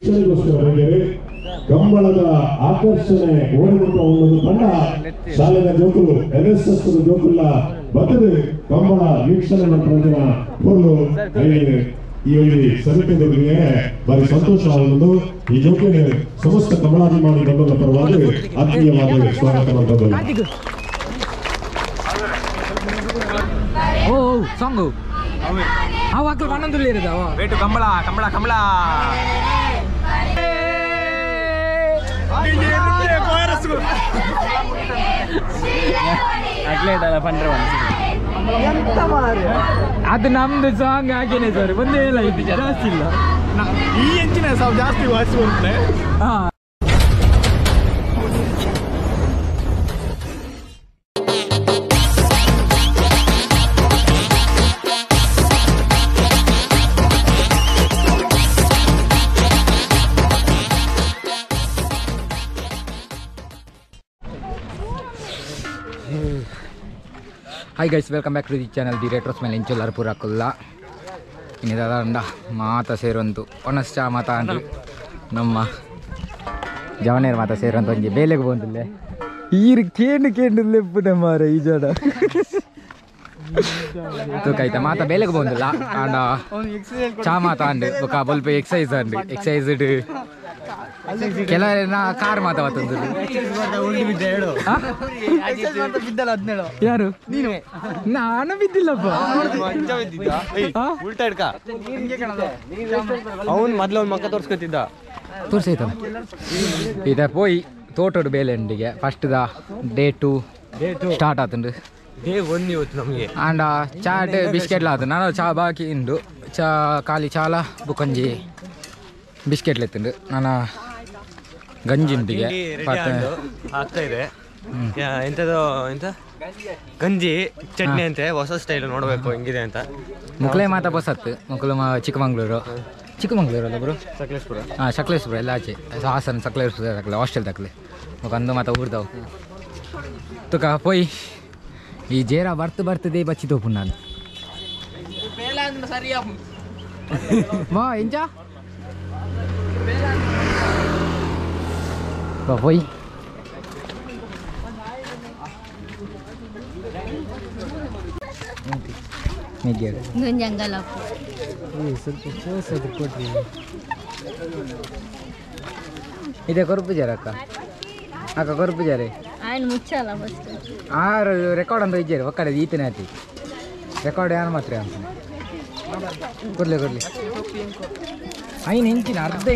ವೀಕ್ಷಣೆಗೋಸ್ಕರ ಕಂಬಳದ ಆಕರ್ಷಣೆ ಓಡಿಬಿಟ್ಟ ಒಂದು ತಂಡ ಶಾಲೆಯ ಜೋಕುಲು ಎನ್ಎಸ್ಎಸ್ ಜೋಕುಲ ಬದಲು ಕಂಬಳ ವೀಕ್ಷಣೆ ಪ್ರಯೋಜನ ಪೊರ್ಲು ಈ ಒಂದು ಸಮಿತಿಯೊಂದಿಗೆ ಬಾರಿ ಸಂತೋಷ ಆಗುವುದು. ಈ ಜೋಕಿನ ಸಮಸ್ತ ಕಮಲಾಭಿಮಾನಿ ಬಂಧುಗಳ ಪರವಾಗಿ ಆತ್ಮೀಯವಾದ ಸ್ವಾಗತ ಮಾಡ್ತದ್ದು. ಓ ಸಾಂಗು ಅವು ಹಾಕಲು ಪನ್ನೊಂದುಳ್ಳಿ ಇರೋದವ ವೇಟು ಕಂಬಳ ಕಂಬಳ ಕಂಬಳ ಅದು ನಮ್ದು ಸಾಂಗ್ ಹಾಗೇನೆ ಸರ್, ಒಂದೇ ಇಲ್ಲ ಜಾಸ್ತಿ ಇಲ್ಲ. ಈ ಎಂಚಿನ ಸಾವು ಜಾಸ್ತಿ ವಾಸಿ ಉಂಟೆ. ಹಾ hi guys, welcome back to the channel the retros ಮೇಲೆ ಇಂಚೊಲ್ಲಾರು ಪೂರ ಕುಲ್ಲ ಇನ್ನಿದಾದ ಮಾತ ಸೇರುವಂತು ಒಣಸ್ ಚಾ ಮಾತ ಅಂದು ನಮ್ಮ ಜವನೇರು ಮಾತ ಸೇರುವಂತ ಒಂಜಿ ಬೇಲೆಗೆ ಬಂದಿಲ್ಲ. ಈರು ಕೇಂಡು ಕೇಂಡು ಲೆಪ್ಪುನೆ ಮಾರ ಈ ಜಡ ತೂಕೈತ ಮಾತ ಬೇಲೆಗೆ ಬಂದಿಲ್ಲ. ಆಂಡ ಚಾ ಮಾತ ಅಂಡು ಬೊಕ ಬೊಲ್ಪ ಎಕ್ಸೈಸ್ ಅಂಡು ಎಕ್ಸೈಸ್ ಕೆಲವರೆಲ್ಲ ಕಾರ್ ಮಾತ ಬತ್ತಂದು ಯಾರು ನೀನು ನಾನು ಬಿದ್ದಿಲ್ಲಪ್ಪ. ಅವನು ಮೊದಲು ಅವ್ನ ಮಕ್ಕ ತೋರ್ಸ್ಕೊತಿದ್ದ ತೋರ್ಸೈತ ಇದ ಪೋಯಿ ತೋಟೋಡು ಬೇಲೆ ಉಂಡಿಗೆ ಫಸ್ಟ್ the day 2 start ಆತುಂಡು. Day 1 ಇವತ್ತು ನಮಗೆ. ಆಂಡ ಚಾಟ್ ಬಿಸ್ಕೆಟ್ಲ ಆತು ನಾನು ಚಾ ಬಾಕಿ ಇಂಡು ಚಾ ಖಾಲಿ ಚಾಲ ಬುಕ್ಕಂಜಿ ಬಿಸ್ಕೆಟ್ ಎತ್ತುಂಡು ನಾನು ಗಂಜಿಂಡಿಗೆ ಆಗ್ತಾ ಇದೆ. ಎಂತದೋ ಎಂತ ಗಂಜಿ ಚಟ್ನಿ ಅಂತೆ, ಹೊಸ ಸ್ಟೈಲ್ ನೋಡಬೇಕು ಹೆಂಗಿದೆ ಅಂತ. ಮುಕ್ಲೆ ಮಾತ ಬಸತ್ತು ಮುಕ್ಲು ಚಿಕ್ಕಮಂಗ್ಳೂರು ಚಿಕ್ಕಮಂಗ್ಳೂರು ಅಲ್ಲ ಬ್ರೋ, ಸಕಲೇಶ್ಪುರ. ಹಾಂ ಸಕಲೇಶ್ಪುರ ಎಲ್ಲ ಆಚೆ ಹಾಸನ ಸಕಲೇಶ್ಪುರ ತಕಲೆ ಹಾಸ್ಟೆಲ್ ತಕಲೆ ಮುಖಂದು ಮಾತ ಊರ್ದವು ತುಕ ಪೋಯ್ ಈ ಜೇರ ಬರ್ತು ಬರ್ತದೆ ಬಚ್ಚಿ ತೋಪು ನಾನು ಮಾ ಎಂಚ ಪೋಯ್ ಇದೆ ಕೊರುಪು ಜಾರ ಅಕ್ಕ ಅಕ್ಕ ಕೊರುಪು ಜಾರೆ ಆರು ರೆಕಾರ್ಡ್ ಅಂತ ಇಜ್ಜಾರೆ ಒಕ್ಕಡೆ ಈತನೇ ಆತಿ ರೆಕಾರ್ಡ್ ಯಾರು ಮಾತ್ರ ಅಂತ ಕೊಡ್ಲಿ ಕೊಡ್ಲಿ ಐನು ಇಂಚಿನ ಅರ್ಧ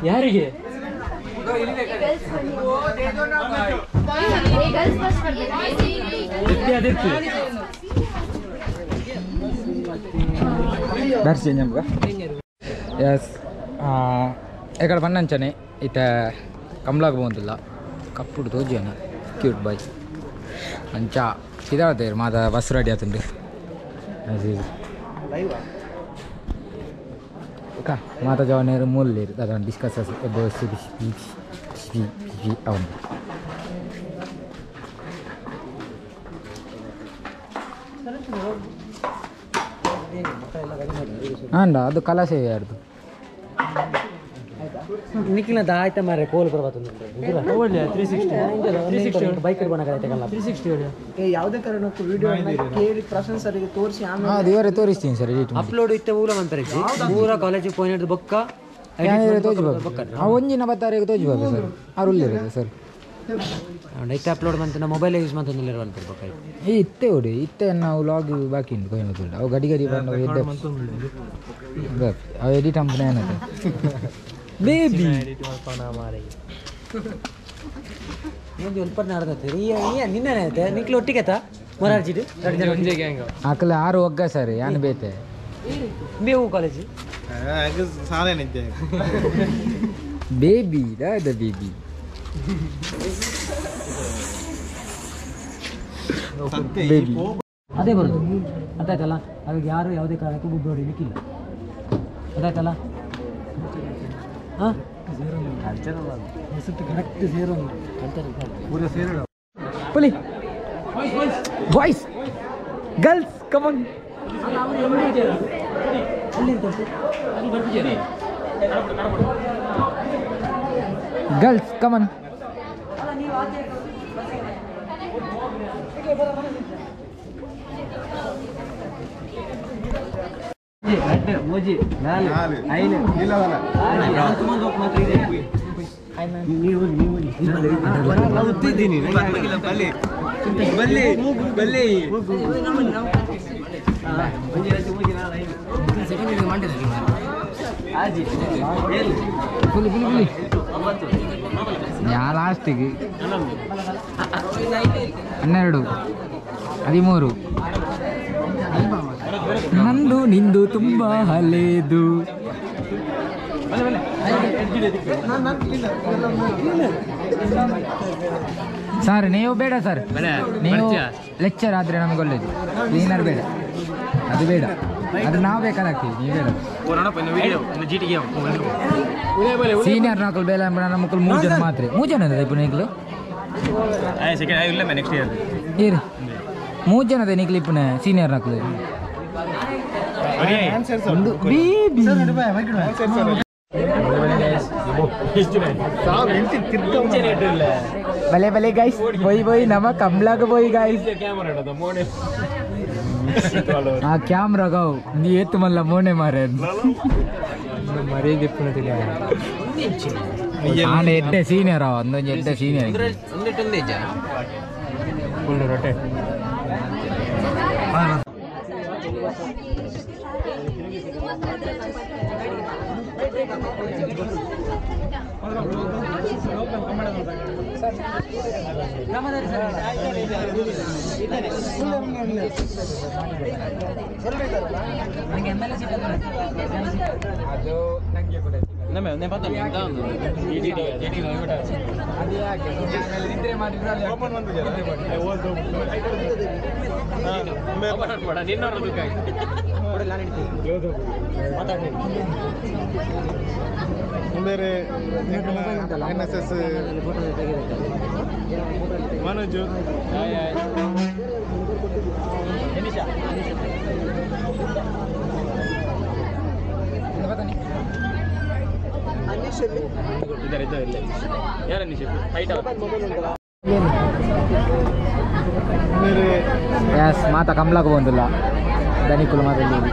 ಯಾರಿಗೆ ದರ್ಶನ ನಮ್ಗೆ ಎಸ್ ಎಕಡೆ ಪನ್ನಂಚನೆ ಇತ್ತ ಕಮ್ಲಾಗ ಬಂದಿಲ್ಲ ಕಪ್ಪುಡು ತೋಜಿಯನ ಕ್ಯೂಟ್ ಬಾಯ್ ಅಂಚ ಇದಾವತ್ತೆ ಮಾತ ಬಸ್ ರೆಡಿ ಆತುಂಡು ಮಾತ ಜವನೇರು ಮೂಲೇರು ಅದನ್ನು ಡಿಸ್ಕಸ್ ಅವನು ಹಾಂಡ ಅದು ಕಲಾಸೇವೆ ಯಾರ್ದು ನಿಖಿಲ ಆಯ್ತಾ ಮಾರ್ರೆ ಕೋಲ್ ಬೈಕ್ ಯಾವುದೇ ಕಾರಣಕ್ಕೂ ವಿಡಿಯೋ ಕೇಳಿ ಪ್ರಶಾಂತ್ ಸರಿಗೆ ತೋರಿಸಿ ಆಮೇಲೆ ಹಾಂ ಇವರೇ ತೋರಿಸ್ತೀನಿ ಸರ್ ಎಡಿಟ್ ಅಪ್ಲೋಡ್ ಇತ್ತೆ ಊರ ಮಂತಾರೆ ಪೂರ ಕಾಲೇಜಿಗೆ ಪೋಯಿನ ಬೊಕ್ಕ ತೋಜಿಬೇಕು ಆ ಒಂಜಿನ ಬತ್ತಾರಿಗೆ ತೋಜಿಬೇಕು ಸರ್ ಅರುಳ್ಳಿರೋದು ಸರ್ ಇತ್ತೆ ಅಪ್ಲೋಡ್ ಮಂತ ನಾ ಮೊಬೈಲ್ ಯೂಸ್ ಮಂತೊಂದಿಲ್ಲ ಅನ್ಪರ್ಬೇಕು ಈ ಇತ್ತೆ ಹೊಡಿ ಇತ್ತೆ ನಾವು ಲಾಗ್ ಬಾಕಿ ಉಂಟು ಕೊಯ್ನದುಂಡು ಅವು ಗಡಿ ಗಡಿ ಬಂದು ಅವು ಎಡಿಟ್ ಅಂಪನೆ ಏನದು ಬೇಬಿ ಒಂದು ಒಲ್ಪರ್ ನಾಡ್ದತ್ತೆ ಈ ನಿನ್ನೆ ಆಯ್ತೆ ನಿಕ್ಲು ಒಟ್ಟಿಗೆತ ಮೊರಾರ್ಜಿಡ್ ಆಕಲ ಆರು ಒಗ್ಗ ಸರ್ ಯಾನು ಬೇತೆ ಬೇವು ಕಾಲೇಜ್ ಬೇಬಿ ದಾದ ಬೇಬಿ ಬೇಬಿ ಅದೇ ಬರೋದು ಅದಾಯ್ತಲ್ಲ. ಅವಾಗ ಯಾರು ಯಾವುದೇ ಕಾರಣಕ್ಕೂ ಗುಬ್ಬಿ ಹೊಡಿಲಿಕ್ಕಿಲ್ಲ, ಅದಾಯ್ತಲ್ಲ. ಹಾಂ ಕರೆಕ್ಟ್ ಝೀರೋ ಪುಲಿ boys girls come on girls come on ಪುಲಿ ಪುಲಿ ಪುಲಿ ಯಾ ಲಾಸ್ಟಿಗೆ 12 13 ನಂದು ನಿಂದು ತುಂಬ ಹಲೇದು. ಸರ್ ನೀವು ಬೇಡ ಸರ್, ನೀವು ಲೆಕ್ಚರ್ ಆದರೆ ನಮಗೆ ಒಳ್ಳೇದು, ಕ್ಲೀನರ್ ಬೇಡ, ಅದು ಬೇಡ, ಅದು ನಾವು ಬೇಕಾದಾಗ್ತೀವಿ, ನೀವು ಬೇಡ. ಸೀನಿಯರ್ ನಾಲ್ಕು ಬೇಡ ನಮ್ಮ ಮೂರು ಜನ ಮಾತ್ರ, ಮೂರು ಜನ ಇಪ್ಪು ನೀಕ್ಲು ಏರು ಮೂರು ಜನದ ನೀಕ್ಲು ಇಪ್ಪುನ ಸೀನಿಯರ್ ನಾಲ್ಕು ಬೇಬಿ. ಬಲೆ ಬಲೆ ಗೈಸ್, ಬೊಯ್ ಬೊಯ್ ನಮ್ಮ ಕಮ್ಲಾಗ ಬೊಯ್ ಗೈಸ್. ಆ ಕ್ಯಾಮ್ರಾ ಗೌ ನೀ ಏತು ಮಲ್ಲ ಮೋನೆ ಮಾರೆ ನಾನು ಎಡ್ಡೆ ಸೀನಿಯರ್ ಒಂದೊಂದು ಎಡ್ಡೆ ಸೀನಿಯರ್ ಅದು ನಂಗೆ ಕೂಡ ಬೇರೆ ಎನ್ ಎಸ್ ಎಸ್ ಮನೋಜ್ ಎಸ್ ಮಾತಾ ಕಮ್ಲಾಗ ಬಂದಿಲ್ಲ ದನಿಕುಲು ಮಾತಲ್ಲಿ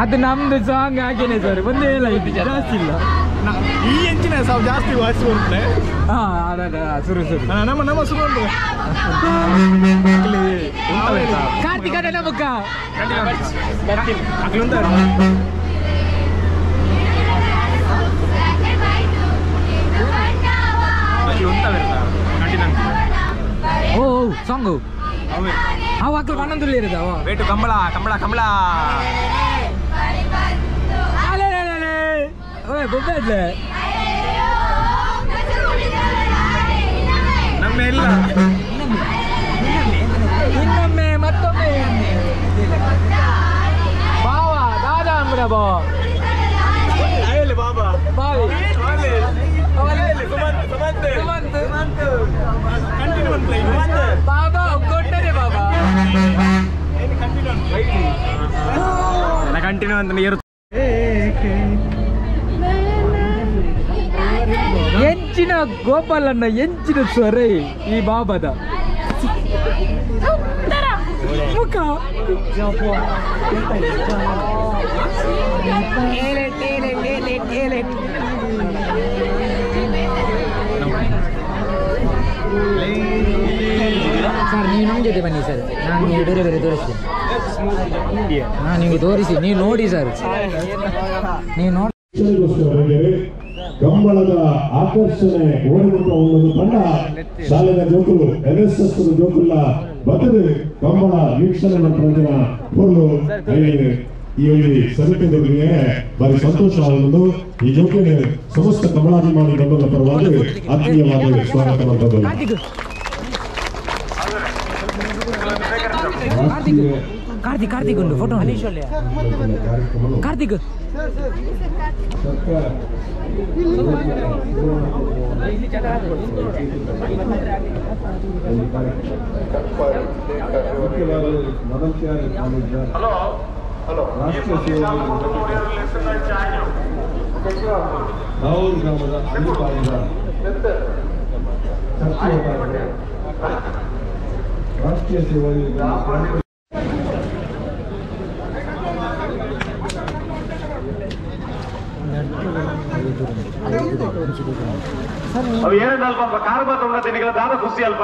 ಅದು ನಮ್ದು ಸಾಂಗ್ ಹಾಗೇನೆ ಸರ್ ಒಂದೇ ಇಲ್ಲ ಜಾಸ್ತಿ ಇಲ್ಲ ಈ ಎಂಚಿನ ಸಾವು ಜಾಸ್ತಿ ವಾಸಿ ಉಂಟು. ಹಾ ಸುರು ಸುರು ನಮ್ಮ ನಮ್ಮ ಸುರು ಉಂಟು. ಕಾರ್ತಿಕ್ ಅದ ನಮಕ್ಕ ಓ ಸಾಂಗು ಅವು ಅಕ್ಲು ಪನ್ನೊಂದುಳ್ಳಿ ಇರುದಾವ ವೇಟು ಕಂಬಳ ಕಂಬಳ ಕಂಬಳ ಓಯ್ ಬೊಬ್ಬೆ ಅದ್ಲೆ ನಮ್ಮ ಎಲ್ಲ ಇನ್ನೊಮ್ಮೆ ಮತ್ತೊಮ್ಮೆ ಬಾವ ದಾದಾ ಅಂಬ್ರ ಬಾವ ಬಾಬಾ ಬಾವಿ ಬಾಬಾ ಒಗ್ಗೊಟ್ಟರೆ ಬಾಬಾ ಕಂಟಿನ್ಯೂ ಅಂತ ನೀರು ಎಂಚಿನ ಗೋಪಾಲನ್ನ ಎಂಚಿನ ಸ್ವರೈ ಈ ಬಾಬಾದ ಮುಖ ಸರ್ ನೀವು ನಮ್ಮ ಜೊತೆ ಬನ್ನಿ ಸರ್, ನಾನು ನೀವು ಬೇರೆ ಬೇರೆ ತೋರಿಸ್ತೇನೆ. ಹಾಂ ನಿಮಗೆ ತೋರಿಸಿ, ನೀವು ನೋಡಿ ಸರ್, ನೀವು ನೋಡಿ. ಕಂಬಳದ ಆಕರ್ಷಣೆ ಓಡಿಬಿಟ್ಟ ಒಂದು ತಂಡ ಶಾಲೆಯ ಜೋಕುಲು ಎನ್ ಎಸ್ ಎಸ್ ಜೋಕುಲ್ಲ ಬತ್ತದು ಕಂಬಳ ವೀಕ್ಷಣೆ ಮಂತ್ರನ ಪೊರ್ಲು ಈ ಒಂದು ಸಮಿತಿಯೊಂದಿಗೆ ಬಾರಿ ಸಂತೋಷ ಆಗುವುದು. ಈ ಜೋಕಿನ ಸಮಸ್ತ ಕಮಲಾಭಿಮಾನಿ ಬಂಧುಗಳ ಪರವಾಗಿ ಆತ್ಮೀಯವಾದ ಸ್ವಾಗತ ಮಾಡ್ತದ್ದು. ಕಾರ್ತಿಕ್ ಕಾರ್ತಿಕ್ ಉಂಟು ಫೋಟೋ ಕಾರ್ತಿಕ್ ರಾಷ್ಟ್ರೀಯ ಸೇವಾ ಅವು ಏನಂದಲ್ಪ ಕಾರ್ ಮಾತ್ರ ತಿನ್ನಿಗಳ ದಾದ ಖುಷಿ ಅಲ್ಪ.